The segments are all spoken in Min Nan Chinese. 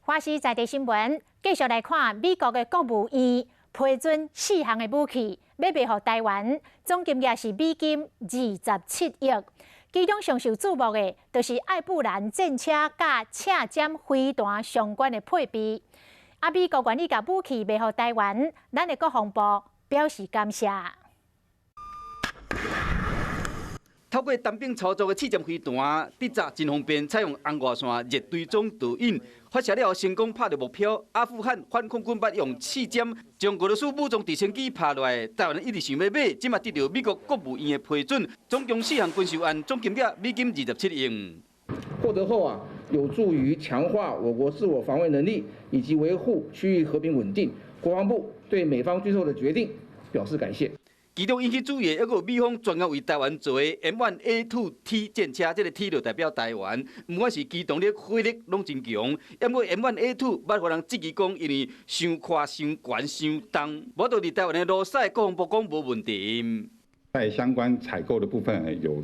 華視在地新聞繼續來看美國的國務院批准四項的武器，欲賣予台灣，總金額是美金27億。其中上受矚目的，就是艾布蘭戰車佮赤尖飛彈相關的配備。啊，美國願意共武器賣予台灣，咱的國防部表示感謝。透過單兵操作的刺針飛彈，佇炸真方便，採用紅外線熱追蹤導引，發射了後成功拍著目標。阿富汗反恐軍捌用刺針將俄羅斯武裝直升機拍落來，台灣一直想欲買，這馬得著美國國務院的批准，總共四項軍售案，總金額美金27億。獲得後啊，有助於強化我國自我防衛能力，以及維護區域和平穩定。國防部對美方軍售的決定表示感謝。其中引起注意的，猶閣有美方專門為台灣做的 M1A2T 戰車，這个 T 就代表台灣，毋管是機動力、火力攏真強。毋過 M1A2 捌予人質疑講，因為傷寬、傷懸、傷重，無法度佇台灣的路賽，國防部講無問題。在相關採購的部分有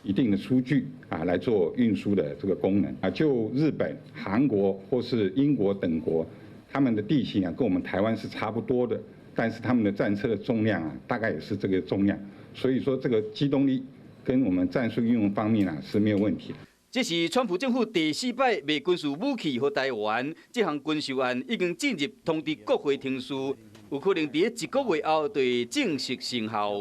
一定的數據啊，來做運輸的這個功能啊。就日本、韓國或是英國等國，他們的地形啊，跟我們台灣是差不多的。但是他們的戰車的重量啊，大概也是這個重量，所以說這個機動力跟我們戰術運用方面啊是沒有問題的。這是川普政府第四擺賣軍事武器予台灣，這項軍售案已經進入通知國會程序，有可能佇一個月後就正式生效。